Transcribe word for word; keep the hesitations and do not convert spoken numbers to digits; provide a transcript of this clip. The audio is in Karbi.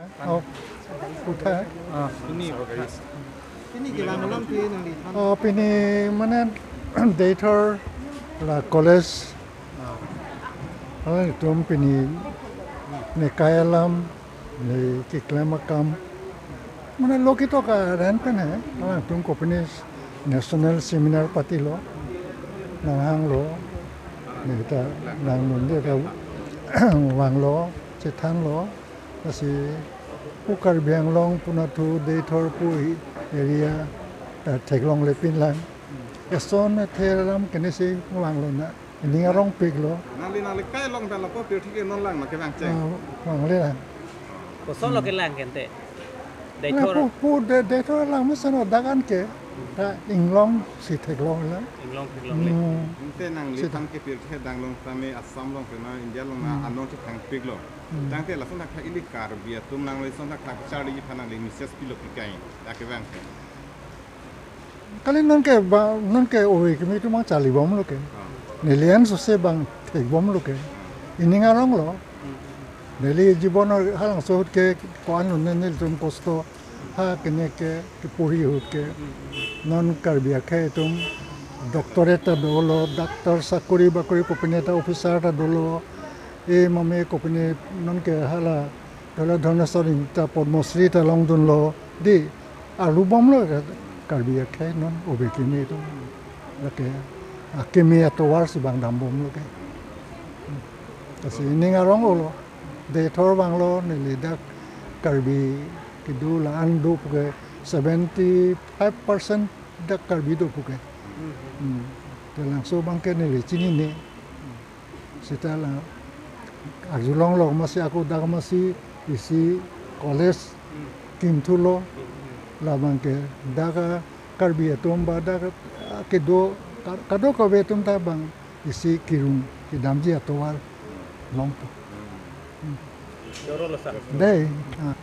Oh, puthot. Ah, pini. Pini kelang alam pi nangli than. Oh, pini mane Deithor la college. Ah. Alangtum pini nekai alam, ne keklem akam. Mane lo ketok aran pen he. Alangtum kopine National Seminar Party lo. Nanghanglo. Ne ta nang nun de ta vanglo, chethanlo. Lasi pu Karbi Anglong pu nathu Deithor pu area ta theklonglepin lang. Eson athe alam kene si vanglo na. Ining arongpiklo. Nangli nangli kai along pen lapu pirthe ke non lang na kevang cheng. Ah, vangle lang. Koson lo kelang ke ante. Na Deithor. Pu pu de Deithor lang mesen dak an ke. Ta inglong si theklong lang. Inglong theklong le. Hmm. Ante nangli Sita. Than ke pirthe dang along tame Assam along pen ma India along na Hmm. Anong chethangpiklo. Hmm. Tangte lason thakthak ili Karbi atum nangli lason thakthak charli aphan nangli message pilo kikai. Dak kevang ke. Kali non ke ba, non ke ove kimi atum abang charlibomlo ke. Ah. Neli an sose abang thekbomlo ke. Ah. Ining aronglo. Hmm. Neli jibon halangso ahut ke ko-an lo ne nelitum kosto ha kene ke kepuri ahut ke. Hmm. Non Karbi akhei atum doctorate ta dolo, doctor sakori bakori kopine ta officer ta dolo. E mame kopine non ke hala dolo Dhornesor Ingti ta Padma Shri ta longdunlo. Di arlubomlo ke Karbi akhei non ove kimi atum. Lake akimi atovar si abang dambomlo ke. Lasi ining arong olo. Deithor vanglo neli dak Karbi kedo la-an do pu ke seventy five percent dak Karbi do pu ke. Hmm. Te labangso abang ke neli chinine. Seta la arjulonglo masi ako dak masi isi college Hmm. kimthulo. Hmm. Labang ke dak Karbi atum ba dak kedo ka-, kadokave atum ta abang isi kirung kedamji atovar longpo. Hmm. Choro lo sa. Dei. Ah.